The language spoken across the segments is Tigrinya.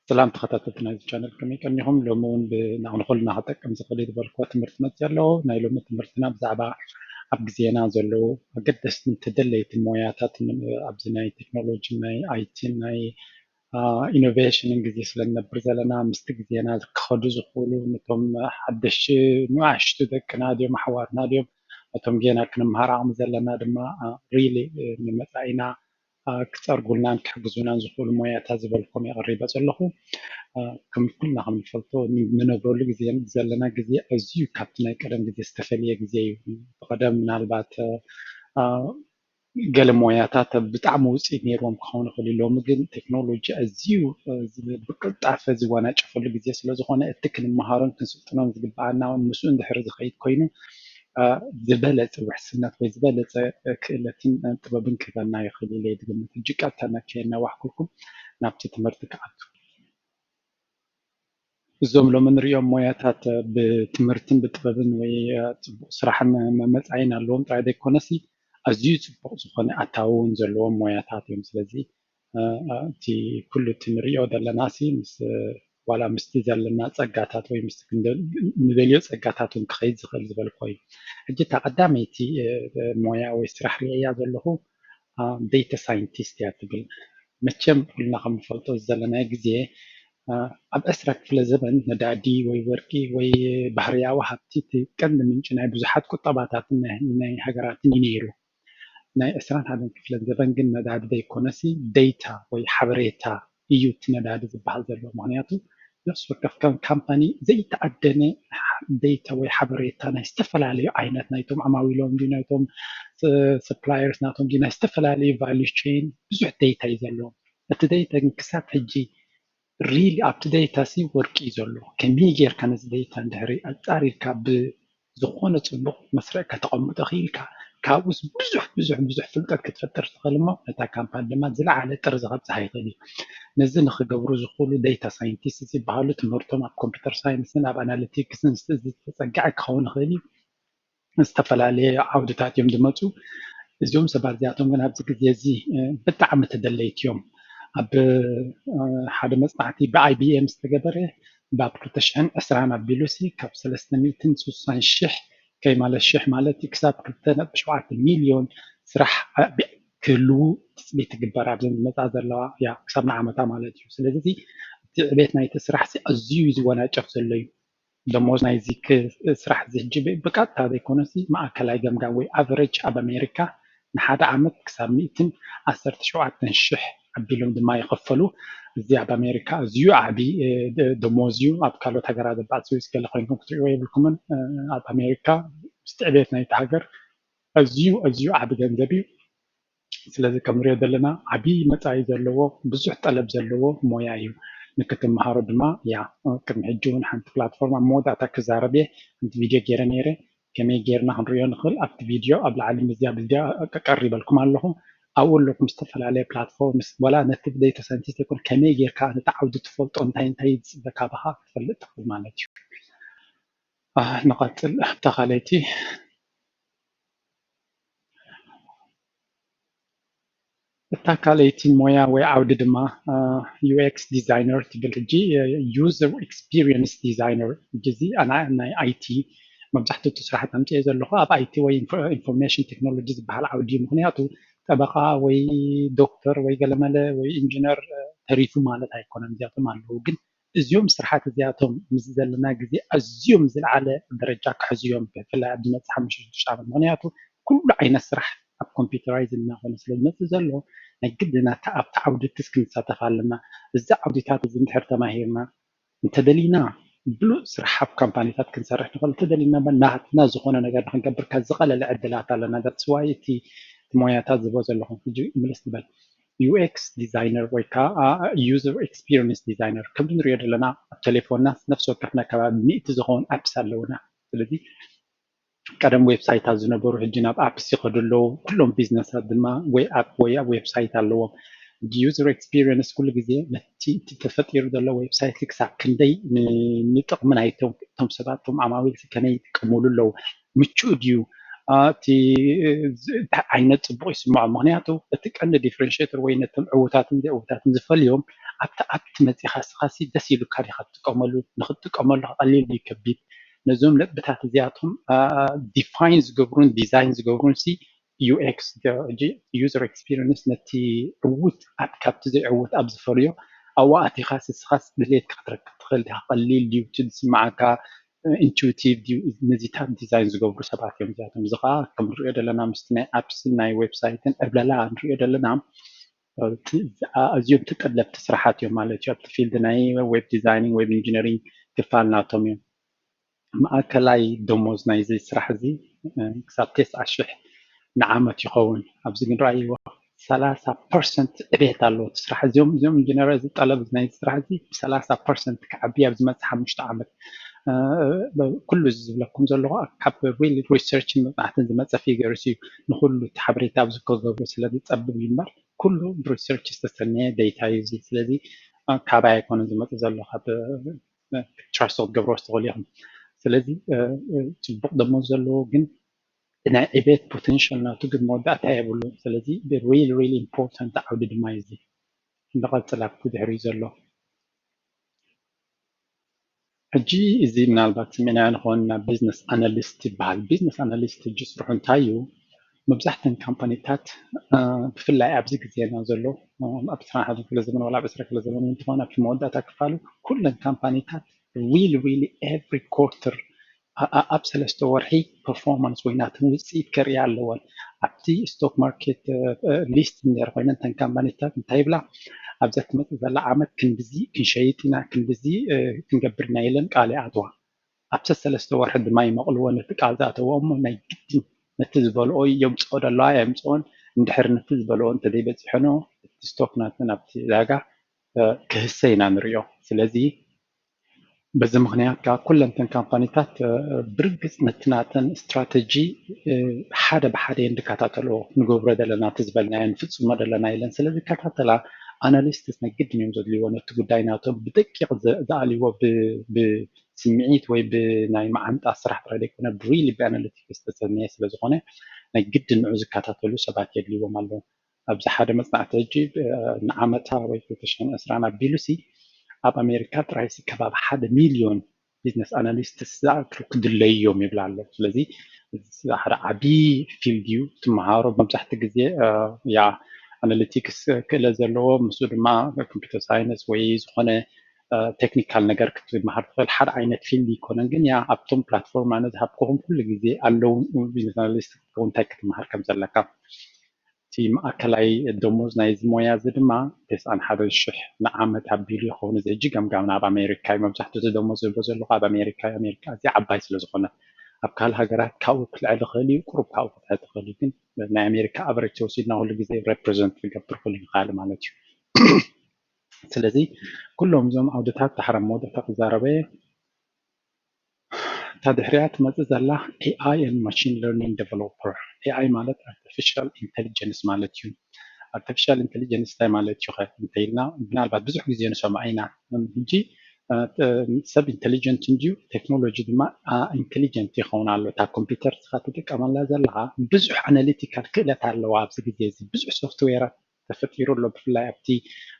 ሰላም ተኸታተልቲ ናይዚ ቻነል፣ ከመይ ቀኒኹም? ሎሚ እውን ብናቕንኹልና ክጠቅም ዝኽእል እዩ ዝበልክዎ ትምህርቲ መፅእ ኣለዎ። ናይ ሎሚ ትምህርትና ብዛዕባ ኣብ ግዜና ዘለዉ ኣገደስትን ተደለይቲ ሞያታት፣ ኣብዚ ናይ ቴክኖሎጂ፣ ናይ ኣይቲ፣ ናይ ኢኖቬሽንን ግዜ ስለ ንነብር ዘለና፣ ምስቲ ግዜና ክኸዱ ዝኽእሉ፣ ነቶም ሓደሽቲ ንኣሽቱ ደቅና ድዮም ኣሕዋትና ድዮም፣ ነቶም ጌና ክንምሃር ዓቕሚ ዘለና ድማ ሪሊ ንመፃኢና ክፀርጉልናን ክሕግዙናን ዝኽእሉ ሞያታት ዝበልኩም የቕሪበ ዘለኹ። ከም ኩልና ከም ንፈልጦ ንነብረሉ ግዜ ዘለና ግዜ ኣዝዩ ካብቲ ናይ ቀደም ግዜ ዝተፈለየ ግዜ እዩ። ብቐደም ምናልባት ገለ ሞያታት ብጣዕሚ ውፅኢት ነይርዎም ክኸውን ይኽእል እዩ። ሎሚ ግን ቴክኖሎጂ ኣዝዩ ብቅልጣፈ ዝወናጨፈሉ ግዜ ስለ ዝኾነ፣ እቲ ክንመሃሮን ክንስልጥኖን ዝግበኣና እውን ምስኡ እንድሕር ዝኸይድ ኮይኑ፣ ዝበለፀ ውሕስነት ወይ ዝበለፀ ክእለትን ጥበብን ክህበና ይኽእል ኢለ ዝግምት። ሕጂ ቀጥታ እናከየና ዋሕኩልኩም ናብቲ ትምህርቲ ክኣቱ። እዞም ሎሚ ንሪኦም ሞያታት ብትምህርትን ብጥበብን ወይ ፅቡቕ ስራሕን መመፃይን ኣለዎም ጥራይ ዘይኮነሲ፣ ኣዝዩ ፅቡቕ ዝኾነ ኣታዊ እውን ዘለዎም ሞያታት እዮም። ስለዚ እቲ ኩሉ እቲ ንሪኦ ዘለና ሲ ምስ ዋላ ምስቲ ዘለና ፀጋታት ወይ ምስቲ ንደልዮ ፀጋታት እውን ክኸይድ ዝኽእል ዝበልኮ እዩ። ሕጂ እታ ቀዳመይቲ ሞያ ወይ ስራሕ ርእያ ዘለኹ ዴታ ሳይንቲስት እያ ትብል። መቸም ኩልና ከም ንፈልጦ ዘለናይ ግዜ ኣብ ዕስራ ክፍለ ዘበን ነዳዲ ወይ ወርቂ ወይ ባህርያዊ ሃብቲ እቲ ቀንዲ ምንጪ ናይ ብዙሓት ቁጠባታትን ናይ ሃገራትን እዩ ነይሩ። ናይ ዕስራን ሓደን ክፍለ ዘበን ግን ነዳዲ ዘይኮነሲ ዴታ ወይ ሓበሬታ እዩ እቲ ነዳዲ ዝበሃል ዘሎ። ምኽንያቱ ነፍሲ ወከፍ ከም ካምፓኒ ዘይተኣደነ ዴታ ወይ ሓበሬታ ናይ ዝተፈላለዩ ዓይነት ናይቶም ዓማዊሎም ድዩ ናይቶም ሰፕላየርስ ናቶም ድዩ ናይ ዝተፈላለዩ ቫልዩ ቼን ብዙሕ ዴታ እዩ ዘለዎም። እቲ ዴታ ግን ክሳብ ሕጂ ሪሊ ኣብቲ ዴታ ሲ ወርቂ እዩ ዘሎ። ከመይ ጌርካ ነዚ ዴታ እንድሕሪ ኣጻሪርካ ብዝኾነ ጽቡቕ መስርዕ ከተቐምጦ ክኢልካ ካብኡስ ብዙሕ ብዙሕ ብዙሕ ፍልጠት ክትፈጥር ትኽእል እሞ ነታ ካምፓኒ ድማ ዝለዓለ ጥርዚ ከብጽሓ ይኽእል እዩ። ነዚ ንኽገብሩ ዝኽእሉ ዴታ ሳይንቲስት ዝበሃሉ ትምህርቶም ኣብ ኮምፒውተር ሳይንስን ኣብ ኣናሊቲክስን ዝተጸግዐ ክኸውን ይኽእል እዩ። ዝተፈላለየ ዓውድታት እዮም ዝመፁ። እዚኦም ሰባት እዚኣቶም ግን ኣብዚ ግዜ እዚ ብጣዕሚ ተደለይቲ እዮም። ኣብ ሓደ መፅናዕቲ ብኣይ ቢ ኤም ዝተገበረ ብኣብ ክልተ ሽሕን ዕስራን ኣቢሉ ሲ ካብ ሰለስተ ሚእትን ስሳን ሽሕ ከይ ማለት ሽሕ ማለት እዩ ክሳብ ክልተ ነጥቢ ሸውዓተ ሚልዮን ስራሕ ክህልዉ ትፅቢት ትግበር ኣብዘን ዝመፃ ዘለዋ ያ ክሳብ ንዓመታ ማለት እዩ። ስለዚ እቲ ዕቤት ናይቲ ስራሕ ሲ ኣዝዩ እዩ ዝወናጨፍ ዘሎ እዩ። ደሞዝ ናይዚ ስራሕ እዚ ሕጂ ብቀጥታ ዘይኮነሲ ማእከላይ ገምጋም ወይ ኣቨሬጅ ኣብ ኣሜሪካ ንሓደ ዓመት ክሳብ ሚእትን ዓሰርተ ሸውዓተን ሽሕ ኣቢሎም ድማ ይኸፈሉ። እዚ ኣብ ኣሜሪካ ኣዝዩ ዓቢ ደሞዝ እዩ። ኣብ ካልኦት ሃገራት ዘባዕ ስዊስ ገለ ኮይንኩም ክትሪእዎ የብልኩምን። ኣብ ኣሜሪካ ምስቲ ዕቤት ናይቲ ሃገር ኣዝዩ ኣዝዩ ዓቢ ገንዘብ እዩ። ስለዚ ከም ንሪኦ ዘለና ዓብዪ መፃኢ ዘለዎ ብዙሕ ጠለብ ዘለዎ ሞያ እዩ። ንክትመሃሮ ድማ ያ ቅድሚ ሕጂ እውን ሓንቲ ፕላትፎርም ኣብ መወዳእታ ክዛረብ እየ ሓንቲ ቪድዮ ገይረ ነይረ። ከመይ ጌርና ክንሪኦ ንኽእል ኣብቲ ቪድዮ ኣብ ላዕሊ ምዝያ ብዝያ ቀሪበልኩም ኣለኹ። ኣብኡ ኣለኩም ዝተፈላለየ ፕላትፎርምስ ዋላ ነቲ ዴታ ሳይንቲስት ይኩን ከመይ ጌርካ ነቲ ዓውዲ ትፈልጦ እንታይ እንታይ ዝፅበ ካባኻ ክትፈልጥ ትኽእል ማለት እዩ። ንቐፅል ኣብታ ካልኣይቲ እታ ካልኣይቲ ሞያ ወይ ዓውዲ ድማ ዩ ኤክስ ዲዛይነር ትብል። ሕጂ ዩዘር ኤክስፒሪየንስ ዲዛይነር ሕጂ እዚ ናይ ኣይ ቲ መብዛሕትኡ እቲ ስራሕቲ ኣምፅኦ ዘለኹ ኣብ ኣይ ቲ ወይ ኢንፎርሜሽን ቴክኖሎጂ ዝበሃል ዓውዲ እዩ። ምክንያቱ ጠበቃ ወይ ዶክተር ወይ ገለመለ ወይ ኢንጂነር ተሪፉ ማለት ኣይኮነን፣ እዚኣቶም ኣለዉ። ግን እዚኦም ስራሓት እዚኣቶም ምስ ዘለና ግዜ ኣዝዮም ዝለዓለ ደረጃ ክሕዙ እዮም፣ ብፍላይ ኣብ ዝመፅእ ሓሙሽተ ሽዱሽተ ዓመት። ምክንያቱ ኩሉ ዓይነት ስራሕ ኣብ ኮምፒውተራይዝ እናኾነ ስለ ዝመፅእ ዘሎ ናይ ግድና ኣብቲ ዓውዲ እቲ ክንሳተፍ ኣለና። እዚ ዓውዲታት እዚ እንድሕር ተማሂርና እንተደሊና ብሉፅ ስራሕ ኣብ ካምፓኒታት ክንሰርሕ ንኽእል፣ እንተደሊና ናትና ዝኾነ ነገር ንክንገብር ከ ዝቐለለ ዕድላት ኣለና። ዳትስ ዋይ እቲ ሞያታት ዝቦ ዘለኹም ሕጂ ምልስ ዝበል ዩ ኤክስ ዲዛይነር ወይ ከዓ ዩዘር ኤክስፒሪየንስ ዲዛይነር ከምዚ ንሪኦ ዘለና ኣብ ቴሌፎንና ነፍሲ ወከፍና ከባቢ ሚእቲ ዝኸውን ኣፕስ ኣለውና። ስለዚ ቀደም ዌብሳይታት ዝነበሩ ሕጂ ናብ ኣፕስ ይኸዱ ኣለዉ። ኩሎም ቢዝነሳት ድማ ወይ ኣፕ ወይ ኣብ ዌብሳይት ኣለዎም። ዩዘር ኤክስፒሪየንስ ኩሉ ግዜ ነቲ እቲ ተፈጢሩ ዘሎ ዌብሳይት ክሳብ ክንደይ ንጥቕሚ ናይቶም እቶም ሰባት እቶም ዓማዊል ከመይ ይጥቀምሉ ኣለዉ፣ ምቹእ ድዩ፣ እቲ ዓይነት ፅቡቕ ይስምዖም። ምክንያቱ እቲ ቀንዲ ዲፍረንሽተር ወይ ነቶም ዕዉታትን ዘይዕዉታትን ዝፈልዮም ኣብቲ ኣብቲ መፂኻ ስኻሲ ደስ ኢሉካ ዲኻ ትጥቀመሉ? ንክትጥቀመሉ ቀሊል ድዩ ከቢድ? ነዞም ነጥብታት እዚኣቶም ዲፋይን ዝገብሩን ዲዛይን ዝገብሩን ሲ ዩ ኤክስ፣ ዩዘር ኤክስፒሪንስ፣ ነቲ ዕዉት ኣብ ካብቲ ዘይዕዉት ኣብ ዝፈልዮ ኣብኡ ኣቲኻ ስስኻስ ድሌትካ ክትረክብ ትኽእል ዲኻ? ቀሊል ድዩ እቲ ዝስምዓካ? ኢንቱቲቭ ድዩ? ነዚታት ዲዛይን ዝገብሩ ሰባት እዮም እዚኣቶም። እዚ ከዓ ከም ንሪኦ ዘለና ምስቲ ናይ ኣፕስን ናይ ዌብሳይትን ዕብለላ ንሪኦ ዘለና ኣዝዮም ተጠለብቲ ስራሓት እዮም ማለት እዩ። ኣብቲ ፊልድ ናይ ዌብ ዲዛይኒንግ ዌብ ኢንጂነሪንግ ክፋል ናቶም እዮም። ማእከላይ ደሞዝ ናይዚ ስራሕ እዚ ክሳብ ተስዓ ሽሕ ንዓመት ይኸውን። ኣብዚ ግን ረኣይዎ ሰላሳ ፐርሰንት ዕቤት ኣለዎ እቲ ስራሕ። እዚኦም እዚኦም ኢንጂነር እዚ ጠለብ ናይ ስራሕ እዚ ብሰላሳ ፐርሰንት ክዓቢ ኣብ ዝመፅእ ሓሙሽተ ዓመት ኩሉ እዚ ዝብለኩም ዘለኹ ካብ ሪል ሪሰርች መፅናዕትን ዝመፀ ፊገርስ እዩ። ንኩሉ እቲ ሓበሬታ ኣብዚ ክገብሩ ስለ ዝፀብብ እዩ እምበር ኩሉ ብሪሰርች ዝተሰነየ ዴታ እዩ እዚ። ስለዚ ካባይ ኣይኮነን ዝመፅእ ዘሎ ካብ ትራስት ክትገብርዎ ትኽእሉ ኢኹም። ስለዚ ፅቡቕ ደሞዝ ዘለዎ ግን ናይ ዕቤት ፖቴንሻል ናቱ ግን መወዳእታ የብሉን። ስለዚ ሪል ሪል ኢምፖርታንት ዓውዲ ድማ እዩ እዚ። ንቐፅል ኣብቲ ድሕሪ ዘሎ ሕጂ እዚ ምናልባት ስሚዕናዮ ንኸውን ናብ ቢዝነስ ኣናሊስት ይበሃል። ቢዝነስ ኣናሊስት ሕጂ ስርሑ እንታይ እዩ? መብዛሕተን ካምፓኒታት ብፍላይ ኣብዚ ግዜና ዘሎ ኣብ ዕስራን ሓደን ክፍለ ዘመን ዋላ ኣብ ዕስራ ክፍለ ዘመን እውን እንተኾነ ኣብቲ መወዳእታ ክፋሉ ኩለን ካምፓኒታት ሪል ሪሊ ኤቭሪ ኮርተር ኣብ ሰለስተ ወርሒ ፐርፎርማንስ ወይ ናተን ውፅኢት ከርእያ ኣለወን። ኣብቲ ስቶክ ማርኬት ሊስት እንድሕር ኮይነን እተን ካምፓኒታት እንታይ ይብላ? ኣብዛ ትመፅእ ዘላ ዓመት ክንድዚ ክንሸይጥ ኢና፣ ክንድዚ ክንገብር ኢና ኢለን ቃል ይኣትዋ። ኣብቲ ሰለስተ ወርሒ ድማ ይመቕልዎ ነቲ ቃል ዝኣተዎ እሞ ናይ ግድን ነቲ ዝበልኦ የምፅኦ ደለዋ የምፅኦን እንድሕር ነቲ ዝበልኦ እንተዘይበፂሖኖ እቲ ስቶክ ናተን ኣብቲ ዕዳጋ ክህሰ ኢና ንሪኦ። ስለዚ በዚ ምኽንያት ከዓ ኩለን እተን ካምፓኒታት ብርግፅ ነቲ ናተን ስትራተጂ ሓደ ብሓደ እየን ዝከታተልኦ። ንገብሮ ዘለና እቲ ዝበልናዮ ንፍፅሞ ዘለና ኢለን ስለ ዝከታተላ ኣናሊስትስ ናይ ግድን እዮም ዘድልይዎ ነቲ ጉዳይ ናቶም ብደቂቕ ዝኣልይዎ ብስምዒት ወይ ብናይ መዓንጣ ስራሕ ጥራይ ዘይኮነ ብሪሊ ብኣናሊቲክስ ዝተሰነየ ስለ ዝኾነ ናይ ግድን ንዑ ዝከታተሉ ሰባት የድልይዎም ኣለዉ። ኣብዚ ሓደ መፅናዕቲ ሕጂ ንዓመታ ወይ ክልተ ሽሕን ዕስራን ኣቢሉሲ ኣብ ኣሜሪካ ጥራይሲ ከባቢ ሓደ ሚልዮን ቢዝነስ ኣናሊስትስ ዝኣክሉ ክድለዩ እዮም ይብል ኣሎ። ስለዚ ሓደ ዓብዪ ፊልድ እዩ ትመሃሮ። መብዛሕትኡ ግዜ ያ ኣናሊቲክስ ክእለት ዘለዎ ምስኡ ድማ ኮምፒውተር ሳይንስ ወይ ዝኾነ ቴክኒካል ነገር ክትመሃር ትኽእል ሓደ ዓይነት ፊልድ ይኮነን። ግን ያ ኣብቶም ፕላትፎርም ኣነ ዝሃብኩኹም ኩሉ ግዜ ኣለዉ ቢዝነስ ኣናሊስት ክትከውን እንታይ ክትመሃር ከም ዘለካ እቲ ማእከላይ ደሞዝ ናይዚ ሞያ እዚ ድማ ተስዓን ሓደን ሽሕ ንዓመት ኣቢሉ ይኸውን። እዚ ሕጂ ገምጋምና ኣብ ኣሜሪካ እዩ። መብዛሕትኡ እቲ ደሞዝ ዝህቦ ዘለኹ ኣብ ኣሜሪካ እዩ። ኣሜሪካ ኣዝያ ዓባይ ስለ ዝኾነት ኣብ ካልእ ሃገራት ካብኡ ክልዕል ይኽእል እዩ፣ ቁሩብ ካብኡ ክትሕት ይኽእል እዩ። ግን ናይ ኣሜሪካ ኣቨሬጅ ተወሲድና ኩሉ ግዜ ሬፕሬዘንት ክገብር ክእል ይኽእል ማለት እዩ። ስለዚ ኩሎም እዞም ዓውድታት ዳሕር ኣብ መወዳእታ ክዛረበ እየ። እታ ድሕሪኣ ትመፅእ ዘላ ኤ ኣይ and machine learning developer። ኤ ኣይ ማለት ኣርቲፊሻል ኢንቴሊጀንስ ማለት እዩ። ኣርቲፊሻል ኢንቴሊጀንስ እንታይ ማለት እዩ ከ እንተኢልና ምናልባት ብዙሕ ግዜ ንሰምዖ ኢና። ሕጂ ሰብ ኢንቴሊጀንት እንድዩ፣ ቴክኖሎጂ ድማ ኢንቴሊጀንት ይኸውን ኣሎ። እታ ኮምፒውተር ስኻ ትጥቀመላ ዘለኻ ብዙሕ ኣናሊቲካል ክእለት ኣለዋ። ኣብዚ ግዜ እዚ ብዙሕ ሶፍትዌራት ተፈጢሩ ኣሎ። ብፍላይ ኣብቲ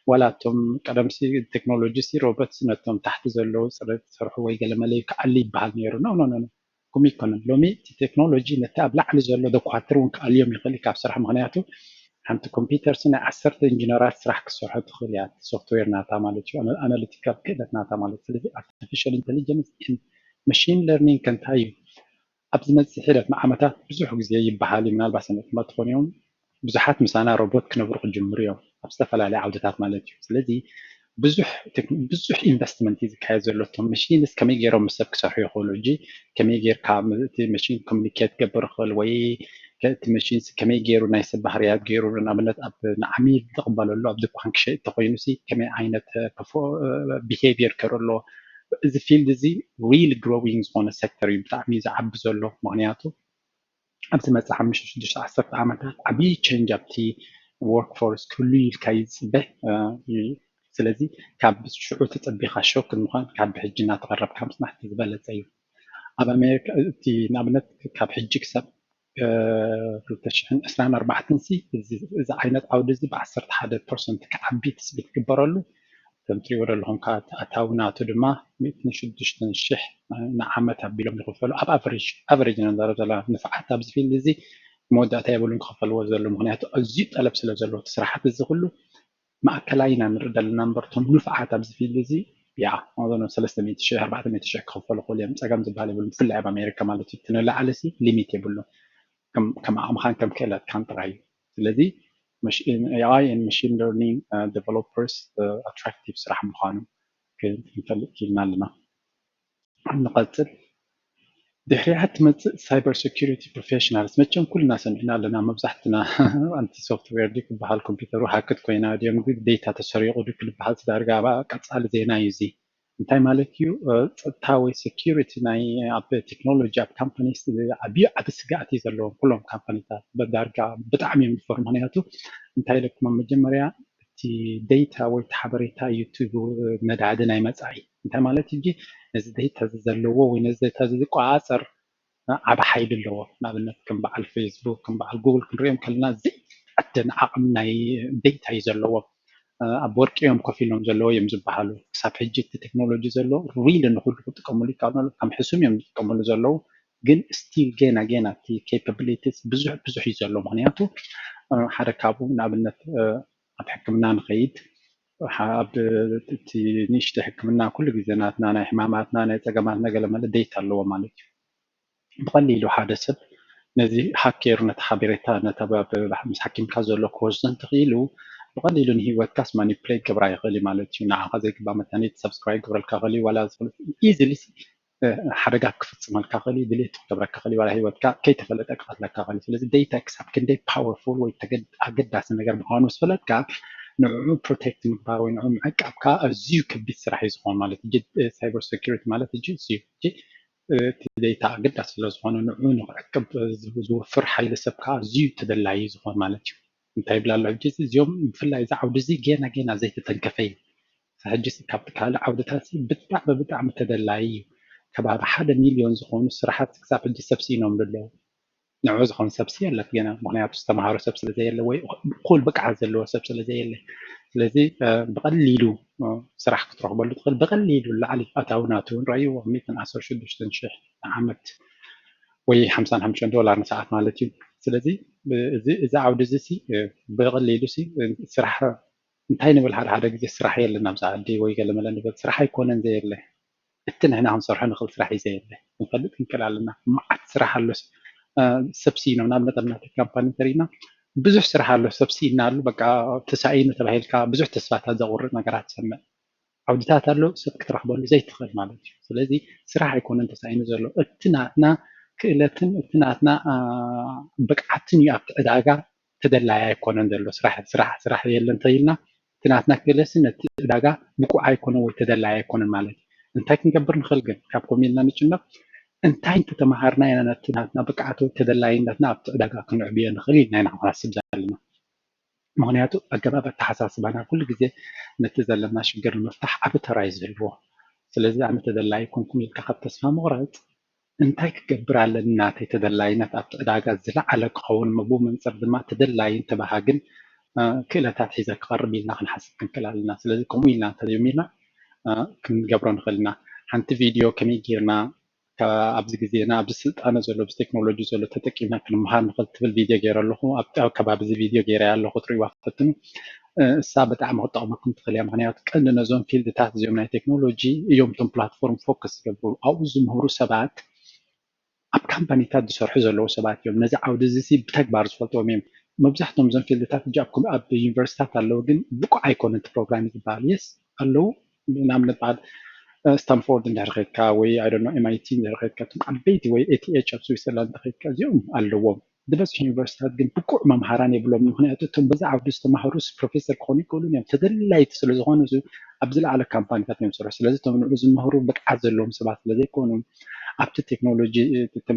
ዋላ እቶም ቀደምሲ ቴክኖሎጂ ሲ ሮቦትስ ነቶም ታሕቲ ዘለዉ ፅሬት ዝሰርሑ ወይ ገለመለ እዩ ክኣሊ ይበሃል ነይሩ። ኖ ኖ ኖ ኖ፣ ከምኡ ኣይኮነን። ሎሚ እቲ ቴክኖሎጂ ነቲ ኣብ ላዕሊ ዘሎ ዶኳትር እውን ክኣልዮም ይኽእል እዩ ካብ ስራሕ። ምኽንያቱ ሓንቲ ኮምፒውተር ሲ ናይ ዓሰርተ ኢንጂነራት ስራሕ ክትሰርሖ ትኽእል እያ። ሶፍትዌር ናታ ማለት እዩ፣ ኣናሊቲካል ክእለት ናታ ማለት። ስለዚ ኣርቲፊሻል ኢንቴሊጀንስ ማሽን ለርኒንግ ከ እንታይ እዩ? ኣብ ዝመፅእ ሒደት ዓመታት ብዙሕ ግዜ ይበሃል እዩ፣ ምናልባት ሰሚዕኩሞ ትኾኑ እዮም። ብዙሓት ምሳና ሮቦት ክነብሩ ክጅምሩ እዮም ኣብ ዝተፈላለዩ ዓውድታት ማለት እዩ። ስለዚ ብዙሕ ብዙሕ ኢንቨስትመንት እዩ ዝካየድ ዘሎ። እቶም መሽንስ ከመይ ገይሮም ምስ ሰብ ክሰርሑ ይኽእሉ? ሕጂ ከመይ ጌርካ እቲ መሽን ኮሚኒኬት ክገብር ይኽእል ወይ እቲ መሽን ከመይ ገይሩ ናይ ሰብ ባህርያት ገይሩ ንኣብነት ኣብ ንዓሚል ዝቕበለሉ ኣብ ድኳን ክሸጥ ተኮይኑ ሲ ከመይ ዓይነት ቢሄቪየር ከርኢ ኣለዎ? እዚ ፊልድ እዚ ሪል ግሮዊንግ ዝኾነ ሴክተር እዩ፣ ብጣዕሚ ዝዓቢ ዘሎ። ምኽንያቱ ኣብዚ መፅእ ሓሙሽተ ሽዱሽተ ዓሰርተ ዓመታት ዓብዪ ቸንጅ ኣብቲ ወርክ ፎርስ ክህሉ ኢልካ ይፅበ። ስለዚ ካብ ሽዑ ተፀቢኻ ሾክ ንምዃን ካብ ብሕጂ እናተቐረብካ ምፅናሕ ዝበለፀ እዩ። ኣብ ኣሜሪካ እቲ ንኣብነት ካብ ሕጂ ክሳብ ክልተ ሽሕን ዕስራን ኣርባዕተን ሲ እዚ ዓይነት ዓውዲ እዚ ብዓሰርተ ሓደ ፐርሰንት ክዓቢ ትፅቢት ክግበረሉ ከም ትሪእዎ ዘለኹም ከዓ ኣታዊ ናቱ ድማ ሚእትን ሽዱሽተን ሽሕ ንዓመት ኣቢሎም ይኽፈሉ። ኣብ ኣቨሬጅ ኣቨሬጅ ኢና ንዛረብ ዘለና። ንፍዓት ኣብዚ ፊልድ እዚ መወዳእታ የብሉን ክኽፈልዎ ዘሎ፣ ምክንያቱ ኣዝዩ ጠለብ ስለ ዘለዎ እቲ ስራሓት እዚ ኩሉ ማእከላይ ኢና ንርኢ ዘለና እምበር እቶም ንፍዓት ኣብዚ ፊልድ እዚ ያ ሰለስተ ሚእቲ ሽሕ ኣርባዕተ ሚእቲ ሽሕ ክኽፈሉ ክኽእሉ እዮም። ፀገም ዝበሃል የብሉን፣ ብፍላይ ኣብ ኣሜሪካ ማለት እዩ። እቲ ንላዕሊ ሲ ሊሚት የብሉን፣ ከም ዓቕምኻን ከም ክእለትካን ጥራይ እዩ። ስለዚ AI and machine learning developers attractive ስራሕ ምዃኑ ክንፈልጥ ክኢልና ኣለና። ንቐጽል። ድሕሪኣ ትመጽእ cyber security professionals። መቸም ኩልና ሰሚዕና ኣለና፣ መብዛሕትና ኣንቲ ሶፍትዌር ድዩ ክበሃል፣ ኮምፒውተሩ ሃክት ኮይና ድዮም ግን ዴታ ተሰሪቑ ድዩ ክንበሃል ዳርጋ ኣብ ቀጻሊ ዜና እዩ እዚ። እንታይ ማለት እዩ? ጸጥታ ወይ ሴኪሪቲ ናይ ኣብ ቴክኖሎጂ ኣብ ካምፓኒስ ዓብዩ ዓቢ ስጋእቲ ዘለዎም ኩሎም ካምፓኒታት ዳርጋ ብጣዕሚ እዮም ዝፈሩ። ምክንያቱ እንታይ ኢለኩም ኣብ መጀመርያ እቲ ዴታ ወይ እቲ ሓበሬታ እዩ እቲ ነዳዲ ናይ መጻኢ። እንታይ ማለት እዩ? ነዚ ዴታ እዚ ዘለዎ ወይ ነዚ ዴታ እዚ ዝቆጻጸር ዓቢ ሓይሊ ኣለዎ። ንኣብነት ከም በዓል ፌስቡክ፣ ከም በዓል ጉግል ክንሪኦም ከለና ዘይተዓደን ዓቕሚ ናይ ዴታ እዩ ዘለዎም። ኣብ ወርቂ እዮም ኮፍ ኢሎም ዘለዉ እዮም ዝበሃሉ። ክሳብ ሕጂ እቲ ቴክኖሎጂ ዘሎ ሪል ንኩሉ ክጥቀምሉ ይከኣሉ፣ ከም ሕሱም እዮም ዝጥቀምሉ ዘለዉ። ግን ስቲል ገና ገና እቲ ኬፓቢሊቲስ ብዙሕ ብዙሕ እዩ ዘሎ። ምክንያቱ ሓደ ካብኡ ንኣብነት ኣብ ሕክምና ንኸይድ ኣብ እቲ ንእሽተ ሕክምና ኩሉ ግዜ ናትና ናይ ሕማማትና ናይ ጸገማትና ገለመለ ዴታ ኣለዎ ማለት እዩ። ብቐሊሉ ሓደ ሰብ ነዚ ሃኬር ነቲ ሓበሬታ ነታ ምስ ሓኪምካ ዘሎ ክወስዶ እንተኽኢሉ ብቐሊሉ ንህይወትካስ ማኒፕሌት ክገብራ ይኽእል እዩ ማለት እዩ። ንዓኻ ዘይግባእ መታኒት ሰብስክራይብ ክገብረልካ ይኽእል እዩ ዋላ ኢዚሊ ሓደጋ ክፍፅመልካ ክእል ድሌት ክገብረካ ክእል ዋላ ህይወትካ ከይተፈለጠ ክቐትለካ ክእል። ስለዚ ዴታ ክሳብ ክንደይ ፓወርፉል ወይ ኣገዳሲ ነገር ምዃኑ ምስ ፈለጥካ ንዕኡ ፕሮቴክት ምግባር ወይ ንዕኡ ምዕቃብ ከዓ ኣዝዩ ከቢድ ስራሕ እዩ ዝኾን ማለት እዩ። ሳይበር ሴኩሪቲ ማለት እጅ እዩ እቲ ዴታ ኣገዳሲ ስለ ዝኾነ ንዕኡ ንክዕቅብ ዝውፍር ሓይሊ ሰብ ከዓ ኣዝዩ ተደላዩ ዝኾን ማለት እዩ። እንታይ ይብላ ኣሎ ሕጂ እዚኦም ብፍላይ እዚ ዓውዲ እዚ ጌና ጌና ዘይተተንከፈ እዩ። ሕጂ ካብቲ ካልእ ዓውድታት ብጣዕሚ ብጣዕሚ ተደላዪ እዩ። ከባቢ ሓደ ሚልዮን ዝኾኑ ስራሓት ክሳብ ሕጂ ሰብ ስኢኖምሉ ኣለዉ። ንዑ ዝኾኑ ሰብ የለት ገና፣ ምክንያቱ ዝተምሃሩ ሰብ ስለ ዘየለ ወይ እኩል ብቅዓት ዘለዎ ሰብ ስለ ዘየለ። ስለዚ ብቐሊሉ ስራሕ ክትረኽበሉ ትኽእል፣ ብቐሊሉ ላዕሊ ኣታዊ ናቱ እውን ረኣይዎ፣ ሚእትን ዓሰርተ ሽዱሽተን ሽሕ ንዓመት ወይ ሓምሳን ሓሙሽተን ዶላር ንሰዓት ማለት እዩ። ስለዚ እዚ ዓውዲ እዚ ብቐሊሉ ስራሕ እንታይ ንብል ሓደ ሓደ ግዜ ስራሕ የለን ኣብዚ ዓዲ ወይ ገለመለ ንብል ስራሕ ኣይኮነን ዘየለ እቲ ንሕና ክንሰርሖ ንኽእል ስራሕ እዩ ዘየለ ክንፈልጥ ክንክእል ኣለና። መዓት ስራሕ ኣሎ። ሰብ ስኢኖም ንኣብነት ኣብ ናተይ ካምፓኒ እንተሪእና ብዙሕ ስራሕ ኣሎ። ሰብ ስኢና ኣሉ በቃ ተሳኢኑ ተባሂልካ ብዙሕ ተስፋታት ዘቑርጥ ነገራት ትሰምዕ። ዓውድታት ኣሎ ሰብ ክትረኽበሉ ዘይትኽእል ማለት እዩ። ስለዚ ስራሕ ኣይኮነን ተሳኢኑ ዘሎ እቲ ናትና ክእለትን እቲ ናትና ብቅዓትን እዩ ኣብቲ ዕዳጋ ተደላይ ኣይኮነን ዘሎ ስራሕ ስራሕ ስራሕ የለን እንተኢልና እቲ ናትና ክእለትሲ ነቲ ዕዳጋ ብቁዕ ኣይኮነን ወይ ተደላይ ኣይኮነን ማለት እዩ። እንታይ ክንገብር ንኽእል ግን ካብ ከምኡ ኢልና ንጭነቕ እንታይ እንተተምሃርና ኢና ነቲ ናትና ብቅዓት ወይ ተደላይነትና ኣብቲ ዕዳጋ ክንዕብዮ ንኽእል ኢልና ኢና ክንሓስብ ዘለና። ምክንያቱ ኣገባብ ኣተሓሳስባና ኩሉ ግዜ ነቲ ዘለና ሽግር ንምፍታሕ ዓቢ ተራ እዩ ዝህልዎ። ስለዚ ኣነ ተደላይ ኮንኩም ኢልካ ካብ ተስፋ ምቑራፅ እንታይ ክገብር ኣለኒ ናተይ ተደላይነት ኣብቲ ዕዳጋ ዝለዓለ ክኸውን እሞ ብኡ መንፅር ድማ ተደላይን ተበሃግን ክእለታት ሒዘ ክቐርብ ኢልና ክንሓስብ ክንክእል ኣለና። ስለዚ ከምኡ ኢልና እንተጀሚርና ክንገብሮ ንኽእል ኢና። ሓንቲ ቪድዮ ከመይ ጌርና ኣብዚ ግዜና ኣብዚ ስልጣነ ዘሎ ኣብዚ ቴክኖሎጂ ዘሎ ተጠቂምና ክንምሃር ንኽእል ትብል ቪድዮ ገይረ ኣለኹ። ኣብ ከባቢ እዚ ቪድዮ ገይረ ኣለኹ ትሪእዋ ፈትኑ። እሳ ብጣዕሚ ክጠቕመኩም ትኽእል እያ። ምክንያቱ ቀንዲ ነዞም ፊልድታት እዚኦም ናይ ቴክኖሎጂ እዮም እቶም ፕላትፎርም ፎከስ ዝገብሩ ኣብኡ ዝምህሩ ሰባት ኣብ ካምፓኒታት ዝሰርሑ ዘለዉ ሰባት እዮም። ነዚ ዓውዲ እዚ ብተግባር ዝፈልጥዎም እዮም። መብዛሕትኦም እዞም ፊልድታት እ ኣብ ዩኒቨርሲታት ኣለዉ ግን ብቁዕ ኣይኮነ እቲ ፕሮግራም ዝበሃል የስ ኣለዉ ንኣብነት በዓል ስታንፎርድ እንድሕር ኸድካ ወይ ኣይ ዶንት ኖ ኤምኣይቲ እንድሕር ኸድካ እቶም ዓበይቲ ወይ ኤቲኤች ኣብ ስዊዘርላንድ እንተኸድካ እዚኦም ኣለዎም። ዝበዝሑ ዩኒቨርሲታት ግን ብቁዕ መምሃራን የብሎም። ምክንያቱ እቶም በዚ ዓውዲ ዝተማህሩ ፕሮፌሰር ክኾኑ ይክእሉ እዮም ተደላይቲ ስለ ዝኾኑ ኣብ ዝለዓለ ካምፓኒታት እዮም ዝሰርሑ። ስለዚ እቶም ንዑ ዝምህሩ ብቅዓት ዘለዎም ሰባት ስለ ዘይኮኑ ኣብቲ ቴክኖሎጂ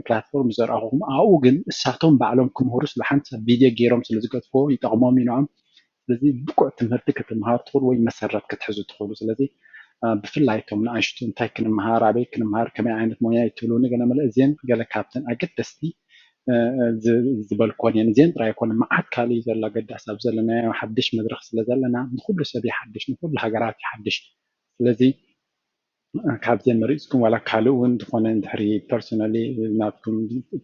ፕላትፎርም ዘርኣኹም ኣብኡ ግን እሳቶም ባዕሎም ክምህሩ ስለ ሓንቲ ቪድዮ ገይሮም ስለ ዝገጥፍዎ ይጠቕሞም እዩ ንዖም። ስለዚ ብቁዕ ትምህርቲ ክትምሃሩ ትኽእሉ ወይ መሰረት ክትሕዙ ትኽእሉ። ስለዚ ብፍላይ እቶም ንኣሽቱ እንታይ ክንምሃር ኣበይ ክንምሃር ከመይ ዓይነት ሞያ ይትብሉ ንገለ መለ እዚን ገለ ካብተን ኣገደስቲ ዝበልኮን እየን። እዚን ጥራይ ኣይኮነ፣ መዓት ካልእ እዩ ዘሎ ኣገዳሲ ኣብ ዘለናዮ ሓድሽ መድረኽ ስለ ዘለና፣ ንኩሉ ሰብ ይሓድሽ፣ ንኩሉ ሃገራት ይሓድሽ። ስለዚ ካብዚን መሪፅኩም ዋላ ካልእ እውን ዝኾነ ድሕሪ personally ናትኩም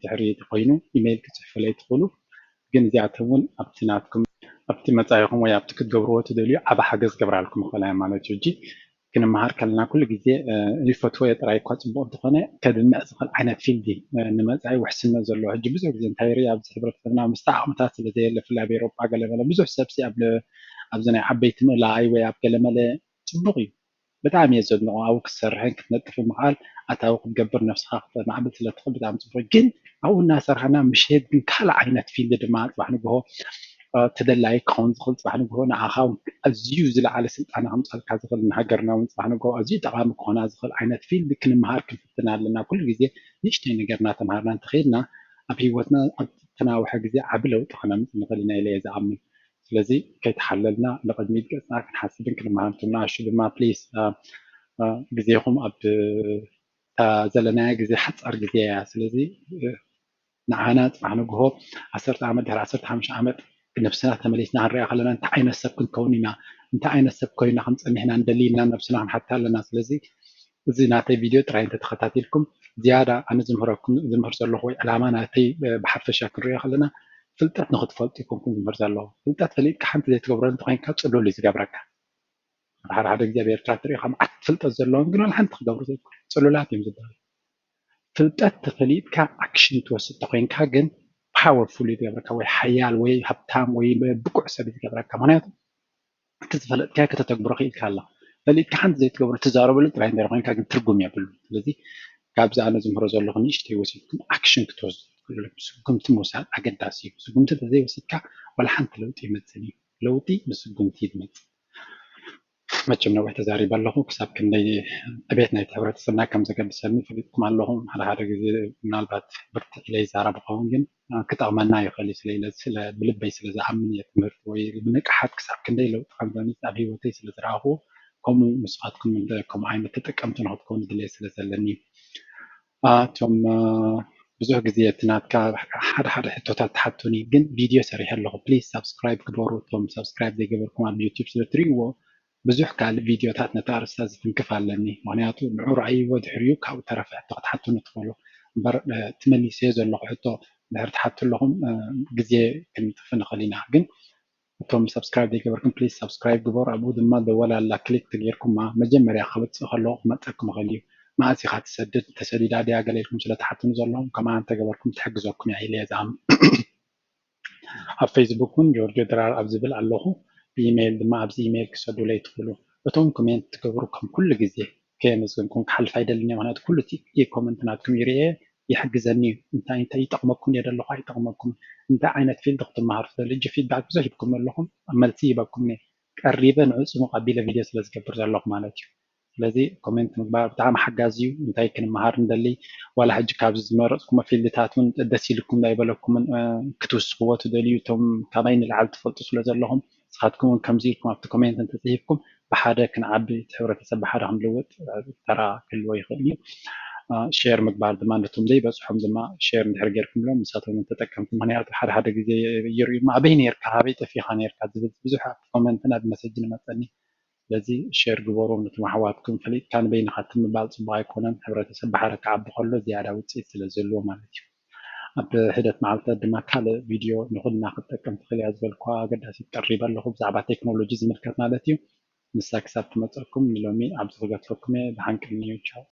ድሕሪ ኮይኑ ኢሜይል ክፅሕፉለይ ትኽእሉ። ግን እዚኣቶም እውን ኣብቲ ናትኩም ኣብቲ መፃኢኹም ወይ ኣብቲ ክትገብርዎ ትደልዩ ዓብ ሓገዝ ክገብራልኩም ይኽእላ ማለት እዩ። ሕጂ ክንመሃር ከለና ኩሉ ግዜ ይፈትወዮ ጥራይ እኳ ፅቡቅ እንተኾነ ከድምዕ ዝኽእል ዓይነት field ንመፃኢ ውሕስነት ዘለዎ። ሕጂ ብዙሕ ግዜ እንታይ ርኢ ኣብዚ ሕብረተሰብና ምስቲ ዓቕምታት ስለ ዘየለ ብፍላይ ኣብ ኤሮጳ ገለመለ ብዙሕ ሰብሲ ኣብዚ ናይ ዓበይቲ ምእላይ ወይ ኣብ ገለመለ ፅቡቅ እዩ ብጣዕሚ እየ ዘድንቆ ኣብኡ ክትሰርሕን ክትነጥፍን ምክኣል ኣታዊ ክትገብር ነብስካ ክተማዕብል ስለ ትክእል ብጣዕሚ ፅቡቅ ግን ኣብኡ እናሰርሓና ምሸት ግን ካልእ ዓይነት field ድማ ፅባሕ ንግሆ ተደላዪ ክኸውን ዝኽእል ፅባሕ ንግሆ ንዓኻ እውን ኣዝዩ ዝለዓለ ስልጣነ ከምፅኣልካ ዝኽእል ንሃገርና እውን ፅባሕ ንግሆ ኣዝዩ ጠቓሚ ክኾና ዝኽእል ዓይነት field ክንምሃር ክንፍትን ኣለና ኩሉ ግዜ ንእሽተይ ነገር እናተምሃርና እንተኸይድና ኣብ ሂወትና ኣብ ተናውሐ ግዜ ዓቢ ለውጢ ክነምፅእ ንኽእል ኢና ኢለ እየ ዝኣምን ስለዚ ከይተሓለልና ንቕድሚት ገፅና ክንሓስብን ክንመሃር እቶም ንኣሽቱ ድማ please ግዜኹም ኣብ እታ ዘለናያ ግዜ ሓፃር ግዜ እያ ስለዚ ንዓና ፅባሕ ንግሆ ዓሰርተ ዓመት ድሕሪ ዓሰርተ ሓሙሽተ ዓመት ነብስና ተመሊስና ክንሪኣ ከለና እንታይ ዓይነት ሰብ ክንከውን ኢና እንታይ ዓይነት ሰብ ኮይና ከም ፀኒሕና ንደሊ ኢልና ነብስና ክንሓታ ኣለና ስለዚ እዚ ናተይ ቪድዮ ጥራይ እንተተኸታቲልኩም ዝያዳ ኣነ ዝምህረኩም ዝምህር ዘለኹ ወይ ዕላማ ናተይ ብሓፈሻ ክንሪኦ ከለና ፍልጠት ንክትፈልጡ ይኮንኩም ዝምህር ዘለኹ ፍልጠት ፈሊጥካ ሓንቲ ዘይትገብሮ እንተኮይንካ ፅሉል እዩ ዝገብረካ ሓደ ሓደ ግዜ ኣብ ኤርትራ ትሪኦ ካብ መዓት ፍልጠት ዘለዎም ግን ዋላ ሓንቲ ክገብሩ ዘይክእሉ ፅሉላት እዮም ዝበሃሉ ፍልጠት ተፈሊጥካ ኣክሽን ትወስድ ተኮይንካ ግን powerful እዩ ዝገብረካ ወይ ሓያል ወይ ሃብታም ወይ ብቁዕ ሰብ እዩ ዝገብረካ ምክንያቱ እቲ ዝፈለጥካዮ ከተተግብሮ ክኢልካ ኣላ ፈሊጥካ ሓንቲ ዘይትገብሮ ትዛረበሉ ጥራይ እንተ ኮይንካ ግን ትርጉም የብሉ ስለዚ ካብዚ ኣነ ዝምህሮ ዘለኹ ንእሽተይ ወሲድኩም ኣክሽን ክትወስዱ ትኽእሉ ስጉምቲ ምውሳድ ኣገዳሲ እዩ ስጉምቲ ተዘይወሲድካ ዋላ ሓንቲ ለውጢ ይመፅን እዩ ለውጢ ብስጉምቲ እዩ ዝመፅእ መቸም ነዊሕ ተዛሪበ ኣለኹ ክሳብ ክንደይ ዕቤት ናይቲ ሕብረተሰብና ከም ዘገድሰኒ ፈሊጥኩም ኣለኹም ሓደ ሓደ ግዜ ምናልባት ብርትዕ ኢለ ይዛረብ ኸውን ግን ክጠቕመና ይኽእል እዩ ስለ ኢለ ስለ ብልበይ ስለ ዝኣምን እየ ትምህርቲ ወይ ብንቅሓት ክሳብ ክንደይ ለውጢ ከም ዘምፅእ ኣብ ሂወተይ ስለ ዝረኣኹ ከምኡ ንስኻትኩም ከምኡ ዓይነት ተጠቀምቲ ንክትኮኑ ድልየት ስለ ዘለኒ እቶም ብዙሕ ግዜ እቲ ናትካ ሓደ ሓደ ሕቶታት ትሓቱኒ ግን ቪድዮ ሰሪሐ ኣለኹ please subscribe ግበሩ እቶም subscribe ዘይገበርኩም ኣብ YouTube ስለ ትሪእዎ ብዙሕ ካልእ ቪድዮታት ነቲ ኣርእስታ ዝትንክፍ ኣለኒ ምክንያቱ ንዑ ረኣይዎ ድሕሪኡ ካብኡ ተረፈ ሕቶ ክትሓቱኒ ትኽእሉ እምበር እቲ መሊሰዮ ዘለኹ ሕቶ ድሕሪ ትሓቱ ኣለኹም ግዜ ክንጥፊ ንኽእል ኢና ግን እቶም subscribe ዘይገበርኩም please subscribe ግበሩ ኣብኡ ድማ ደወል ኣላ click ተገይርኩማ መጀመርያ ክመፅእ ከለኹ ክመፀኩም ይኽእል እዩ መኣስ ኢኻ ትሰድድ ተሰዲዳ ድያ ገለ ኢልኩም ስለ ትሓቱኒ ዘለኹም ከምኣ እንተገበርኩም ትሕግዘኩም እያ ኢለ እየ ዝኣምን ኣብ Facebook እውን ጆርጆ ድራር ኣብ ዝብል ኣለኹ ብኢሜይል ድማ ኣብዚ ኢሜይል ክሰዱለይ ትኽእሉ እቶም ኮሜንት ትገብሩ ከም ኩሉ ግዜ ከየመስገንኩም ክሓልፍ ኣይደልን እየ ምክንያቱ ኩሉ እቲ ኮመንት ናትኩም ይርኤ ይሕግዘኒ እዩ እንታይ እንታይ ይጠቕመኩም እየ ዘለኹ ኣይጠቕመኩም እንታይ ዓይነት field ክትመሃሩ ትደሊ ሕጂ feedback ብዙሕ ሂብኩም ኣለኹም መልሲ ሂበኩም እየ ቀሪበ ንዕፅሙ ቀቢለ ቪድዮ ስለ ዝገብር ዘለኹ ማለት እዩ ስለዚ ኮሜንት ምግባር ብጣዕሚ ሓጋዚ እዩ እንታይ ክንመሃር ንደሊ ዋላ ሕጂ ካብዚ ዝመረፅኩሞ ፊልድታት እውን ደስ ኢልኩም ዳይበለኩምን ክትውስኽዎ ትደልዩ እቶም ካባይ ንላዕሊ ትፈልጡ ስለ ዘለኹም ንስኻትኩም እውን ከምዚ ኢልኩም ኣብቲ ኮሜንት እንተፅሂፍኩም ብሓደ ክንዓቢ እቲ ሕብረተሰብ ብሓደ ክንልውጥ ተራ ክህልዎ ይኽእል እዩ share ምግባር ድማ ነቶም ዘይበፅሖም ድማ share እንድሕር ጌርኩምሎም ንሳቶም እውን ተጠቀምቲ ምክንያቱ ሓደ ሓደ ግዜ ይርእዩ ኣበይ ነርካ ኣበይ ጠፊኻ ነርካ ዝብል ብዙሕ ኣብቲ ኮመንትን ኣብ መሰጅን ይመፀኒ ስለዚ share ግበሩ ነቶም ኣሕዋትኩም ፈሊጥካ ንበይንኻ ትምባል ፅቡቅ ኣይኮነን ሕብረተሰብ ብሓደ ክዓቢ ከሎ ዝያዳ ውፅኢት ስለ ዝህልዎ ማለት እዩ ኣብ ሕደት መዓልታት ድማ ካልእ ቪድዮ ንኩልና ክትጠቅም ትኽእል እያ ዝበልኩዋ ኣገዳሲት ቀሪበ ኣለኹ ብዛዕባ ቴክኖሎጂ ዝምልከት ማለት እዩ ንሳ ክሳብ ትመፀኩም ንሎሚ ኣብዚ ክገድፈኩም እየ ብሓንቅል ኒው ቻው